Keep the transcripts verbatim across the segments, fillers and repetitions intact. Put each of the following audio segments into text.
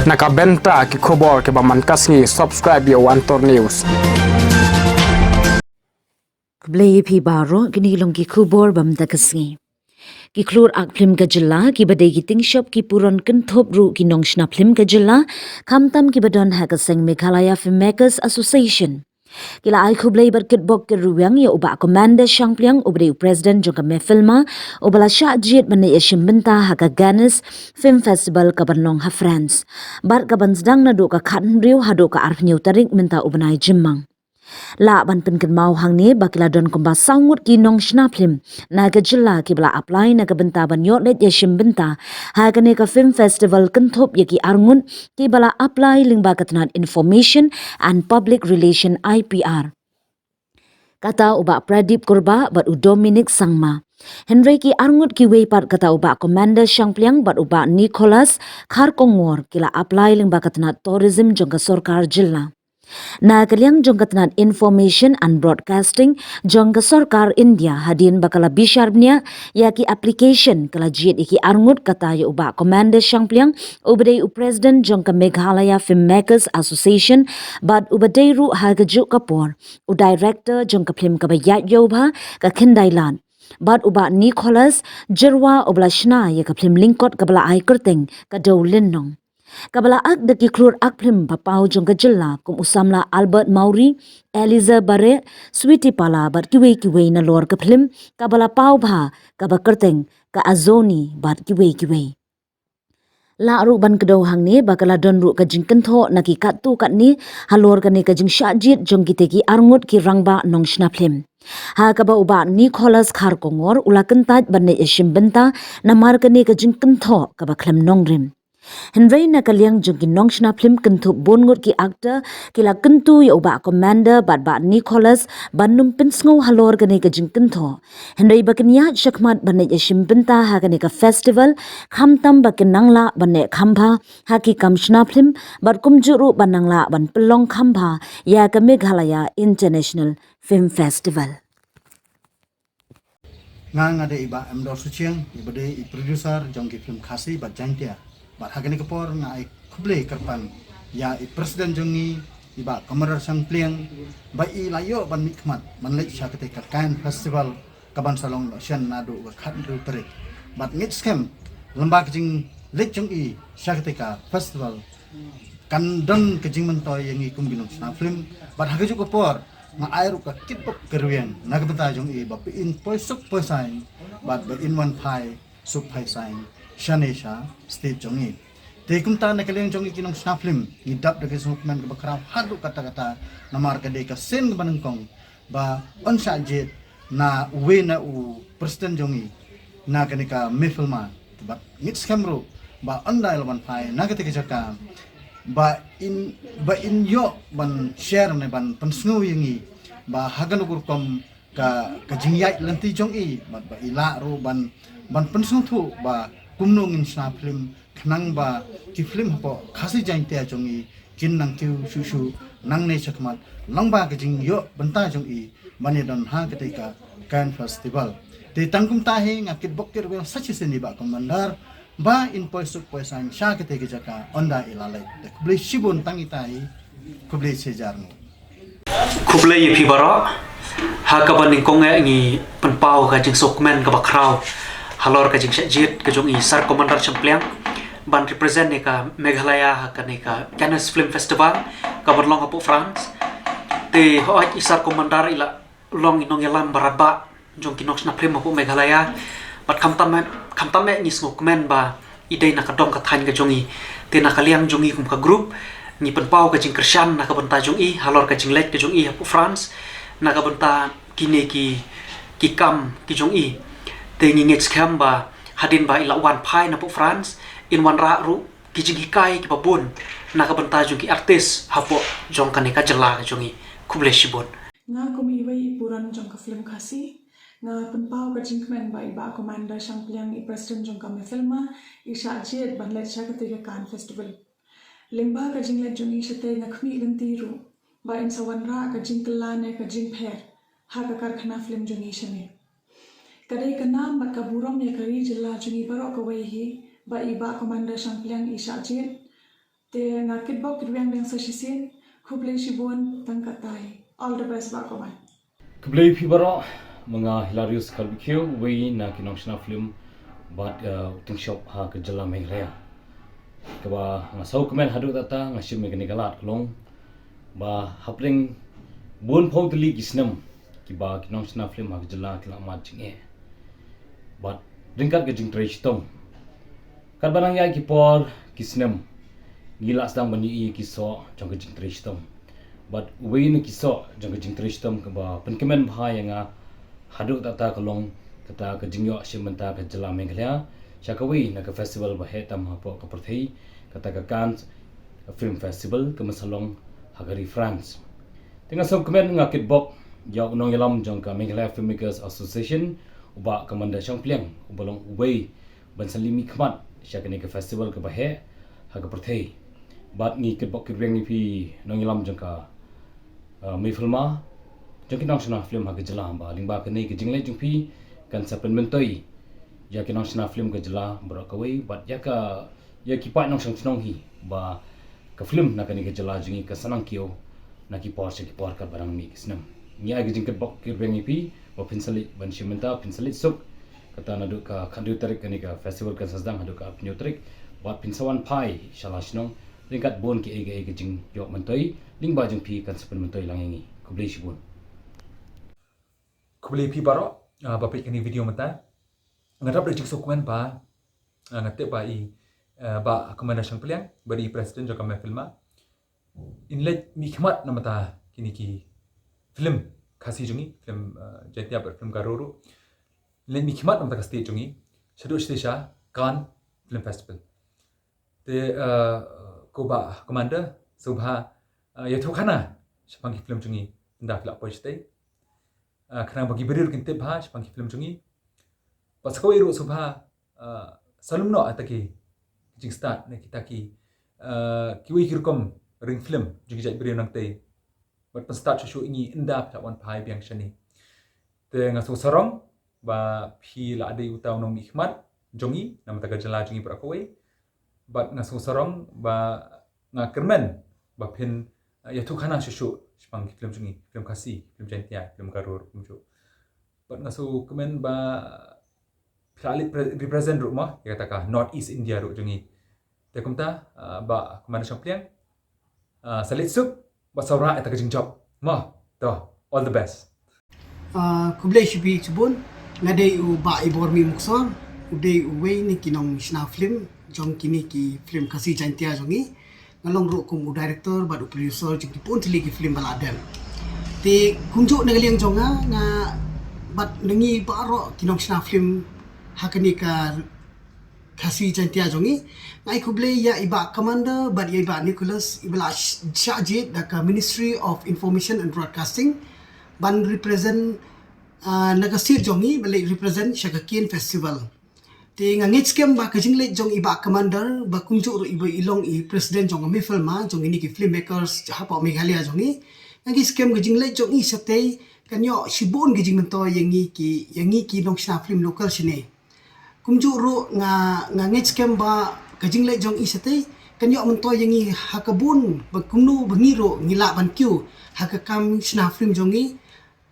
Na ka bynta ki khubor kiba man ka sngi, subscribe ïa u Antor News. Khublei ïa phi baroh, kine long ki khubor ba mynta ka sngi. Ki khlur ak phlim ka jylla, kiba dei ki tyngshop ki puron kynthup ruh ki nongshna phlim ka jylla, khamtam kiba don ha ka seng Meghalaya Filmmakers Association, ki la ai khublei bad kitbok kitrwiang ïa u Bah Commander Shangpliang uba dei u President jong ka MeFilMA, uba la shah jied ban leit ïashim bynta ha ka Cannes Film Festival kaban long ha France, bad kaban sdang naduh ka khathynriew haduh ka arphew tarik mynta u bnai Jymmang. Lah ban pynkynmaw hangne ba ki la don kumba saw ngut ki nongshna phlim na ka jylla kiba la apply na ka bynta ban ïoh leit ïashim bynta ha kane ka film festival, kynthup ïa ki arngut kiba la apply lyngba ka tnat Information and Public Relation, I P R. Kata u Bah Pradip Kurbah bad u Dominic Sangma. Hynrei ki arngut kiwei pat, kata u Bah Commander Shangpliang bad u Bah Nicholas Kharkongor, ki la apply lyngba ka tnat Tourism jong ka sorkar jylla. Na ka liang jong ka tnat Information and Broadcasting jong ka sorkar India, hadien ba ka la bishar bniah ïa ki application, ka la jied ïa ki arngut, kata ïa u Bah Commander Shangpliang uba dei u President jong ka Meghalaya Filmmakers Association bad uba dei ruh ha kajuh ka por u Director jong ka phlim kaba ïaid ïew bha, Ka Khyndai Lad, bad u Bah Nicholas Jyrwa uba la shna ïa ka phlim lyngkot kaba la ai kyrteng Ka Dewlynnong. Kaba la ak da ki khlur ak phlim ba paw jong ka jylla kum u samla Albert Mawrie, Eliza Bareh, Sweety Pala bad kiwei kiwei nalor ka phlim kaba la paw bha kaba kyrteng Ka Azoni bad kiwei kiwei. Lah ruh ban kdew hangne ba ka la don ruh ka jingkynthoh na ki katto katne halor kane ka jingshah jied jong kite ki arngut ki rangbah nongshna phlim, ha kaba u Bah Nicholas Kharkongor u la kyntait ban leit ïashim bynta namar kane ka jingkynthoh kaba khlem nongrim. Hynrei na ka liang jong ki nongshna phlim, kynthup bun ngut ki actor, ki la kyntu ïa u Bah Commander bad Bah Nicholas ban ym pynsngew halor kane ka jingkynthoh. Hynrei ba kin ïaid shakhmat ban leit ïashim bynta ha kane ka festival, khamtam ba kin nang lah ban leh kham bha ha ki kam shna phlim bad kumjuh ruh ban nang lah ban pynlong kham bha ïa ka Meghalaya International Film Festival. Nga, nga dei i Bah Emdor Suchiang, iba dei i producer jong ki phlim Khasi bad Jaiñtia. Bad ha kane ka por nga ai khublei kyrpang ïa i President jong ngi, i Bah Commander Shangpliang, ba i la ïoh ban mihkhmat ban leit sha kata ka Cannes Festival kaban sa long noh shen naduh ka khathynriew tarik. Bad ngeit skhem, lyngba ka jingleit jong i sha kata ka festival, kan don ka jingmyntoi ïa ngi kum ki nongshna phlim. Bad ha kajuh ka por nga ai ruh ka kitbok kyrwiang na ka bynta jong i ba phin poi suk poi saiñ bad ba in wan phai suk phai saiñ shane sha state jong i. Te kumta na ka liang jong i ki nongshna phlim, ngi dap da ka jingsngewkmen kaba khraw haduh katta katta, namar ka dei ka sien kaba nyngkong ba yn shah jied na uwei na u President jong i na kane ka MeFilMA. Bad ngeit skhem ruh ba ynda i la wan phai na kata ka jaka, ba in, ba in ïoh ban share ne ban pynsngew ïa ngi ba ha kano ka rukom ka, ka jingïaid lynti jong i, bad ba i lah ruh ban, ban pynsngewthuh ba kumno ngin shna phlim, khnang ba ki phlim hapoh Khasi Jaiñtia jong i kin nang kiew shuh shuh nangne shakhmat, lyngba ka jingïoh bynta jong i ban ïadon ha kata ka Cannes Festival. Te tang kumta hi nga kitbok kyrwiang sa shisien ïa i Bah Commander ba in poi suk poi saiñ sha kata ka jaka ynda i la leit. Te khublei shibun tang ita hi, khublei shihajar nguh. Khublei ïa phi baroh. Ha kaba nyngkong eh ngi pynpaw ka jingsngewkmen kaba khraw halor ka jingshah jied ka jong i Sir Commander Shangpliang ban represent ïa ka Meghalaya ha kane ka Cannes Film Festival kaban long hapoh France. Te hooid, i Sir Commander i la long i nongïalam ba radbah jong ki nongshna phlim hapoh Meghalaya. Bad khamtam eh, khamtam eh ngi sngewkmen ba i dei na ka dong ka thaiñ ka jong i. Te na ka liang jong i kum ka group, ngi pynpaw ka jingkyrshan na ka bynta jong i halor ka jingleit ka jong i hapoh France na ka bynta kine ki, ki kam ki jong i. Te ngi ngeit skhem ba hadien ba i la wan phai napoh France, in wanrah ruh ki jinghikai kiba bun na ka bynta jong ki artist hapoh jong kane ka jylla ka jong i. Khublei shibun. Nga kum iwei i puron jong ka phlim Khasi, nga pynpaw ka jingkmen ba i Bah Commander Shangpliang, i President jong ka MeFilMA, i shah jied ban leit sha kata ka Cannes Festival. Lyngba ka jingleit jong i shatei, nga khmih lynti ruh ba in sa wanrah ka jingkylla ne ka jingpher ha ka karkhana phlim jong i shane. Ka dei ka nam bad ka burom ïa ka ri jylla jong i baroh kawei hi ba i Bah Commander Shangpliang i shah jied Te nga kitbok kitrwiang dang sa shisien, khublei shibun tang katei. All the best Bah Kaman. Khublei phi baroh, ma nga Hilarius Kharbikiew, wei na ki nongshna film bad uh, u tyngshop ha ka jylla Meghalaya. Kaba nga sngewkmen haduh katta nga shim ïa kane ka lad ka long ba hapdeng bun phew tylli ki snem kiba ki nongshna film ha ka jylla ki la mad jingeh bad ryngkat ka jingtrei shitom. Katba nang ïaid ki por ki snem ngi la sdang ban ïohi ïa ki soh jong ka jingtrei shitom. Bad uwei na ki soh jong ka jingtrei shitom kaba pynkmen bha ïa nga haduh katta ka long kata ka jingïoh shim bynta ka jylla Meghalaya sha kawei na ka festival ba heh tam hapoh ka pyrthei, kata ka Cannes Film Festival kaba sa long ha ka ri France. Te nga sngewkmen nga kitbok ïa u nongïalam jong ka Meghalaya Filmmakers Association, u Bah Commander Shangpliang, uba long uwei ban sa leit mihkhmat sha kane ka festival kaba heh ha ka pyrthei. Bad ngi kitbok kitrwiang ïa phi nongïalam jong ka uh, MAFILMA, jong ki nongshna film ha ka jylla, ba lyngba kane ka jingleit jong phi kan sa pynmyntoi ïa ki nongshna film ka jylla baroh kawei bad ïa ka, ïa ki paid nongshong shnong hi ba ka film na kane ka jylla jong ngi kan sa nang kiew na ki por sha ki por katba nang mih ki snem. Ngi ai ka jingkitbok kitrwiang ïa phi ba phin sa leit ban shim bynta, phin sa leit suk, kata naduh ka khatduh tarik kane ka festival kan sa sdang haduh ka arphew tarik, bad phin sa wan phai sha la shnong ryngkat bun kiei kiei ki jingïoh myntoi, lyngba jong phi kan sa pynmyntoi lang ïa ngi. Khublei shibun. Khublei phi baroh uh, ba peit kane ka video mynta. Nga dap da jingsngewkmen ba uh, nga tip ba i uh, Bah Commander Shangpliang, ba dei i president jong ka MAFILMA, in leit mihkhmat na bynta kine ki film Khasi jong ngi, film uh, Jaiñtia bad film Garo ruh. In leit mihkhmat na bynta ka state jong ngi shaduh shatei sha Cannes Film Festival. Te uh, ko Bah Commander, sngewbha uh, ïathuhkhana shaphang ki film jong ngi, ynda phi la poi shatei. Uh, khnang ba ki briew ruh kin tip bha shaphang ki film jong ngi. Bad sa kawei ruh sngewbha uh, sa lum noh ïa kita ki jingstad ne kita ki uh, kiwei ki rukom ring film jong ki jait briew nangtei. Bad pynstad shuh shuh ïa ngi ynda phi la wan phai biang shane. Te nga sngewsarong ba phi la dei uta u nongmihkhmat jong ngi na bynta ka jylla jong ngi baroh kawei. Bad nga sngewsarong ba nga kyrmen ba phin uh, ïathuhkhana shuh shuh shaphang ki film jong ngi, film Khasi, film Jaiñtia, film Garo ruh kumjuh. Bad nga sngewkmen ba phi la leit pre- represent ruh mo ïa kata ka North East India ruh jong ngi. Te kumta uh, Bah Commander Shangpliang, uh, sa leit suk bad sa wanrah ïa kata ka jingjop mo. To, all the best. Uh, khublei shibun shibun. Nga dei u Bah Ibormi Muksor, u dei uwei na ki nongshna film jong kine ki film Khasi Jaiñtia jong ngi. Nga long ruh kum u director bad u producer jong ki bun tylli ki film ba la dep. Te kumjuh na ka liang jong nga, nga bad na ngi baroh ki nongshna film ha kane ka Khasi Jaiñtia jong ngi. Nga ai khublei ïa i Bah Commander bad ïa i Bah Nicholas, iba la sh- shah jied da ka Ministry of Information and Broadcasting ban represent uh, na ka state jong ngi, ba leit represent sha ka Cannes Festival. Te nga ngeit skhem ba ka jingleit jong i Bah Commander, ba kumjuh ruh iba i long i president jong ka MAFILMA, jong kine ki filmmakers hapoh Meghalaya jong ngi. Nga ngeit skhem ka jingleit jong i shatei kan ïoh shibun ka jingmyntoi ïa ngi ki, ïa ngi ki nongshna film local shane. Kumjuh ruh nga, nga ngeit skhem ba ka jingleit jong i shatei kan ïoh myntoi ïa ngi ha ka bun, ba kumno ba ngi ruh ngi lah ban kiew ha ka kam shna film jong ngi.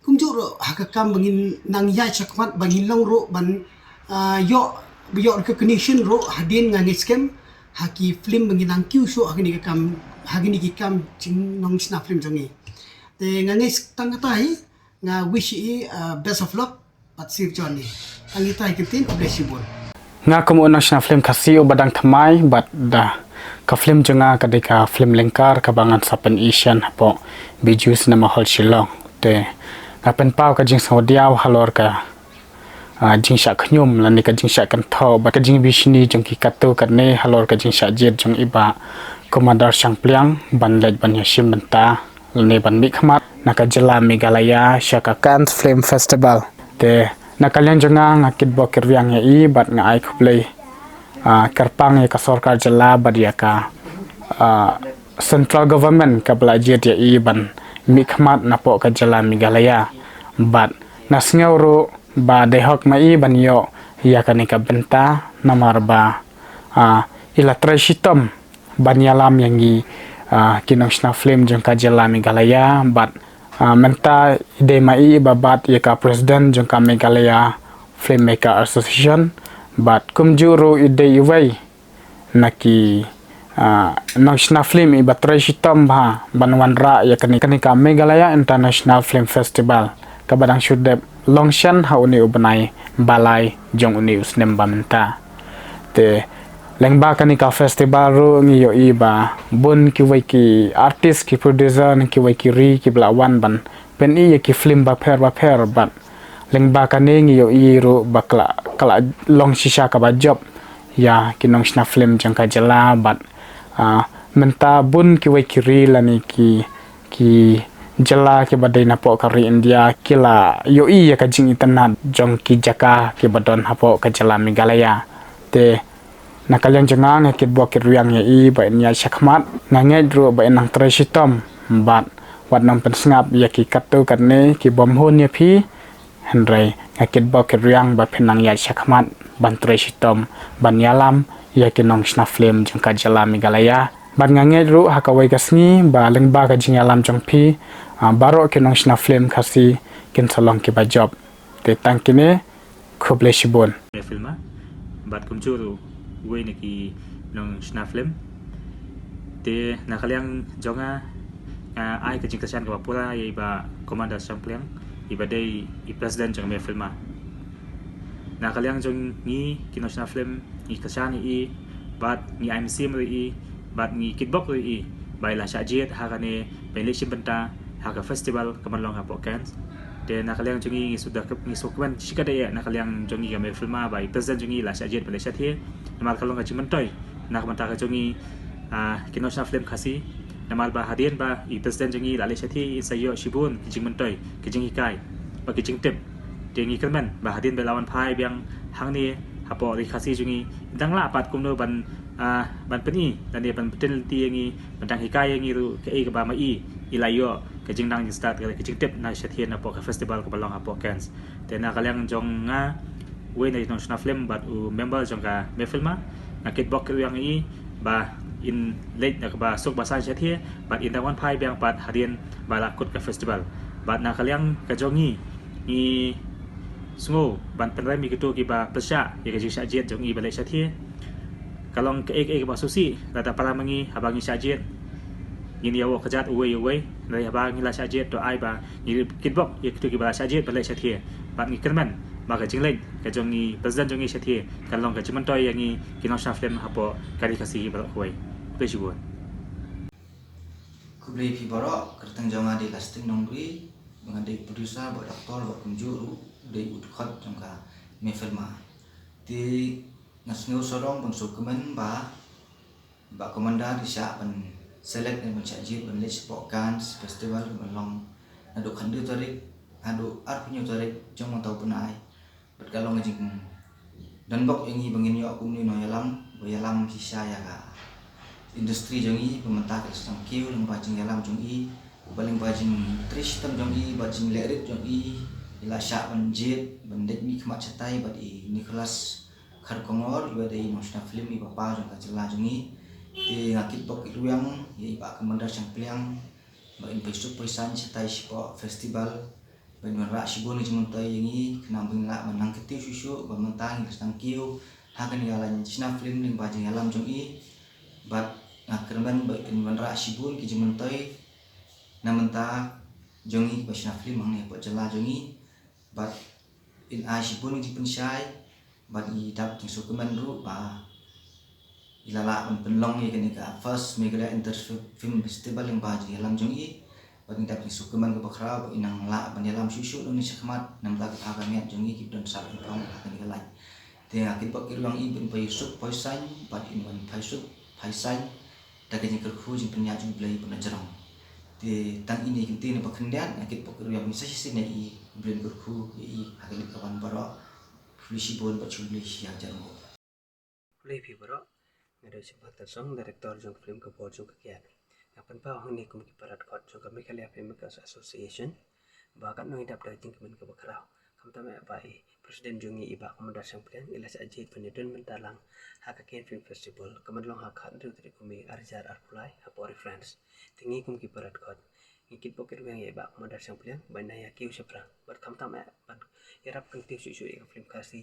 Kumjuh ruh ha ka kam ba ngin nang ïaid shakhmat, ba ngin long ruh ban uh, ïoh, ïoh recognition ruh hadien, nga ngeit skhem, ha ki film ba ngin nang kiew shuh ha kine ki kam, ha kine ki kam jing nongshna film jong ngi. Te nga ngeit tang kata hi, nga wish i uh, best of luck bad safe journey. Tang kata hi, kynthei, khublei shibun. Nga kum u nongshna film Khasi uba dang thymmai bad da ka film jong nga ka dei ka film Lyngkar kaba ngan sa pyni shen hapoh Bijou Cinema Hall Shillong. Te nga pynpaw ka jingsngewdiaw halor ka uh, jingshah khñium lane ka jingshah kynthoh bad ka jingbishni jong ki katto katne halor ka jingshah jied jong i Bah Commander Shangpliang ban leit ban ïashim bynta lane ban mihkhmat na ka jylla Meghalaya sha ka Cannes Film Festival. Te na ka liang jong nga, nga kitbok kitrwiang ïa i bad nga ai khublei uh, kyrpang ïa ka sorkar jylla bad ïa ka uh, central government kaba la jied ïa i ban mihkhmat napoh ka jylla Meghalaya. Bad nga sngew ruh ba dei hok ma i ban ïoh ïa kane ka bynta namar ba uh, i la trei shitom ban ïalam ïa ngi, ah, ki nongshna film jong ka jylla Meghalaya, bad, ah, mynta i dei ma i ba bat ïa ka president jong ka Meghalaya Filmmaker Association, bad kumjuh ruh i dei iwei na ki, ah, nongshna film i ba trei shitom bha ban wanrah ïa kane, kane ka Meghalaya International Film Festival, kaba dang shu dep long shen ha une u bnai ba lai jong une u snem ba mynta. Te lyngba kane ka festival ruh ngi ïohi ba bun kiwei ki artist, ki producer, kiwei ki ri kiba la wan ban pyni ïa ki film bapher bapher, bad lyngba kane ngi ïohi ruh ba ka la, ka la long shisha kaba jop ïa ki nongshna film jong ka jylla, bad, ah, mynta bun kiwei ki ri lane ki, ki jylla kiba dei napoh ka ri India ki la ïohi ïa ka jingitynnad jong ki jaka kiba don hapoh ka jylla Meghalaya. Te na ka liang jong nga, nga kitbok kitrwiang ïa i ba in ïaid shakhmat. Nga ngeit ruh ba in nang trei shitom bad wat nang pynsngap ïa ki katto katne ki bym hun ïa phi. Hynrei nga kitbok kitrwiang ba phin nang ïaid shakhmat ban trei shitom ban ïalam ïa ki nongshna film jong ka jylla Meghalaya. Bad nga ngeit ruh ha kawei ka sngi ba lyngba ka jingïalam jong phi, ah, baroh ki nongshna film Khasi kin sa long kiba jop. Te tang kine, khublei shibun. Mehfilma, bad kumjuh ruh uwei na ki nongshna film. Te na ka liang jong nga, nga ai ka jingkyrshan kaba pura ïa i Bah Commander Shangpliang, i ba dei i president jong Mehfilma. Na ka liang jong ngi ki nongshna film, ngi kyrshan ïa i, bad ngi ai mynsiem ruh ïa i, bad ngi kitbok ruh ïa i ba i la shah jied ha kane ban leit shim bynta ha ka festival ka ban long hapoh Cannes. Te na ka liang jong ngi, ngi shu da, ngi sngewkmen shikatdei na ka liang jong ngi ka Mehfilma ba i president jong ngi la shah jied ban leit shathie. Namar ka long ka jingmyntoi na ka bynta ka jong ngi, ah, ki nongshna film Khasi. Namar ba hadien ba i president jong ngi la leit shathie, in sa ïoh shibun ki jingmyntoi, ki jinghikai bad ki jingtip. Te ngi kyrmen ba hadien ba la wan phai biang hangne hapoh ri Khasi jong ngi, in dang lah pat kumno ban, ah, ban pyni lane ban pyntip lynti ïa ngi, ban dang hikai ïa ngi ruh kaei kaba ma i i la ïoh ka jingnang jingstad, ka jingtip na shathie napoh ka festival kaba long hapoh Cannes. Te na ka liang jong nga, uwei na ki nongshna film bad u member jong ka Mehfilma, nga kitbok kitrwiang ïa i ba in leit da kaba suk ba saiñ shathie, bad in dang wan phai biang pat hadien ba la kut ka festival. Bad na ka liang ka jong ngi, ngi sngew ban pynrem ïa kito kiba pyrshah ïa ka jingshah jied jong ngi ban leit shathie. Ka long kaei kaei kaba sngewsih, lada para ma ngi haba ngi shah jied, ngin ïa wad kjat uwei uwei. Hynrei haba ngi la shah jied, to ai ba ngi kitbok ïa kito kiba la shah jied ban leit shathie. Bad ngi kyrmen ba ka jingleit ka jong ngi president jong ngi shathie kan long ka jingmyntoi ïa ngi ki nongshna film hapoh ka ri Khasi baroh kawei. Khublei shibun. Khublei phi baroh, kyrteng jong nga dei Lasting Nongbri, ba nga dei producer bad actor bad kumjuh ruh dei u dkhot jong ka Mehfilma. Te nga sngew sarong bad sngewkmen ba Bah Commander i shah ban select ne ban shah jied ban leit shapoh Cannes Festival ka ban long naduh khathynriew tarik haduh arphew hynñiew tarik jong mynta u bnai. Bad ka long ka jingdonbok ïa ngi ba ngin ïoh kum une u nongïalam ba ïalam shisha ïa ka industry jong ngi ba mynta ka la sdang kiew lyngba jingïalam jong i, ba lyngba jingtrei shitom jong i bad jinglehrit jong i, i la shah ban jied ban leit mihkhmat shatai bad i Nicholas Kharkongor, i ba dei i nongshna film i ba paw jong ka jylla jong ngi. Te nga kitbok kitrwiang ïa i Bah Commander Shangpliang ba in poi suk poi saiñ shatai shapoh festival, ba in wanrah shibun ki jingmyntoi ïa ngi, khnang ba ngin lah ban nang kyntiew shuh shuh ba mynta ngi la sdang kiew ha kane ka line shna film lyngba jingïalam jong i. Bad nga kyrmen ba in wanrah shibun ki jingmyntoi na bynta jong ngi kiba shna film hangne hapoh jylla jong ngi. Bad in ai shibun ki jingpynshai bad ngi dap jingsngewkmen ruh ba i la lah ban pynlong ïa kane ka first Meghalaya Inter Film Festival lyngba jingïalam jong i. Bad ngi dap jingsngewkmen kaba khraw ba i nang lah ban ïalam shuh shuh nangne shakhmat na bynta ki para bangeit jong ngi kiba don sha pynphong ha kane ka line. Te nga kitbok kitrwiang ïa i ba in poi suk poi saiñ bad in wan phai suk phai saiñ da ka jingkyrkhu jingpynïaid jong U Blei ba na jrong. Te tang ine i kyntien ba khyndiat, nga kitbok kitrwiang ïa i sa shisien ïa i, U Blei un kyrkhu ïa i ha ka leit ka wan baroh. Khublei shibun bad sngewbha ïa ka jingïaroh. Khublei phi baroh. Nga dei u Shemphang Tynsong, director jong ka film Ka Bor Jong Ka Kiad. Nga pynpaw hangne kum ki para dkhot jong ka Meghalaya Filmmakers Association ba katno ngi dap da ka jingkmen kaba khraw, Khamtam eh ba i President jong ngi i Bah Commander Shangpliang i la shah jied ban ïadon bynta lang ha ka Cannes Film Festival ka ban long ha ka khathynriew tarik u May arhajar arphew lai hapoh ri France. Te ngi kum ki para dkhot ngi kit bok kit rwiang ïa i Bah Commander Shangpliang ban ïa kiew shaphrang bad khamtam eh ban ïarap kyntiew shuh shuh ïa ka film Khasi,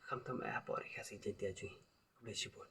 khamtam eh hapoh ri Khasi Jaiñtia jong ngi. Khublei shibun.